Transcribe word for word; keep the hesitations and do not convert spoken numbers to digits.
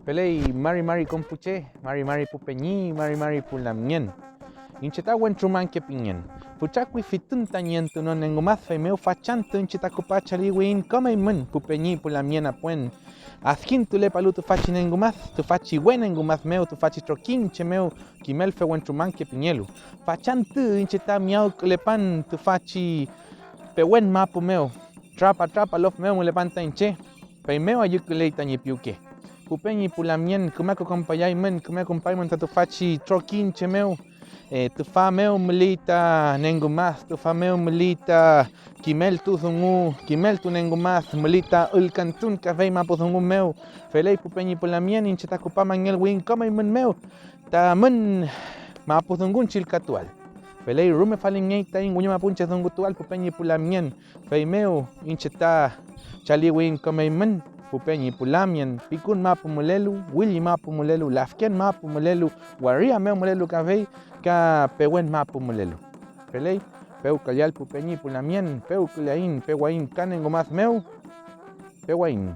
Feley mari mari kom pu che, mari mari pu peñi, mari mari pu lamngen. Iñche ta wentru mangke pingen. Fütra kuyfitun tañi entunon engu mad, feymew fachantü iñche ta küpa chaliwiyiñ kom eymün pu peñi pu lamngen apuen. Adkintulepalu tüfachi nengu mad, tüfachi wen engu mad mew, tüfachi trokiñche mew, kimelfe wentru mangke pingelu. Fachantü iñche ta miyawkülepan tüfachi pewen mapu mew, trapa trapa lof mew mülepan ta iñche, feymew ayüküley tañi piwke. Pu peñi pu lamngen, küme ko kompayaymün, küme kompaymün ta tüfachi trokiñche mew. Eh, tüfa mew müley ta nengu mad, tüfa mew müley ta kimeltu dungu, kimeltu nengu mad, müley ta ülkantun kafey mapu dungu mew. Feley pu peñi pu lamngen, iñche ta küpa mangelwiyiñ kom eymün mew tamün mapu dungun chillkatuael. Feley rume falingey taiñ wiñomapunchedungutuael pu peñi pu lamngen, feymew iñche ta chaliwiyiñ kom eymün pu peñi pu lamngen, pikun mapu mülelu, willi mapu mülelu, lafken mapu mülelu, waria mew mülelu kafey ka pewen mapu mülelu. Feley, pewkaleael pu peñi pu lamngen, pewküleaiñ, pewaiñ ka nengu mad mew, pewaiñ.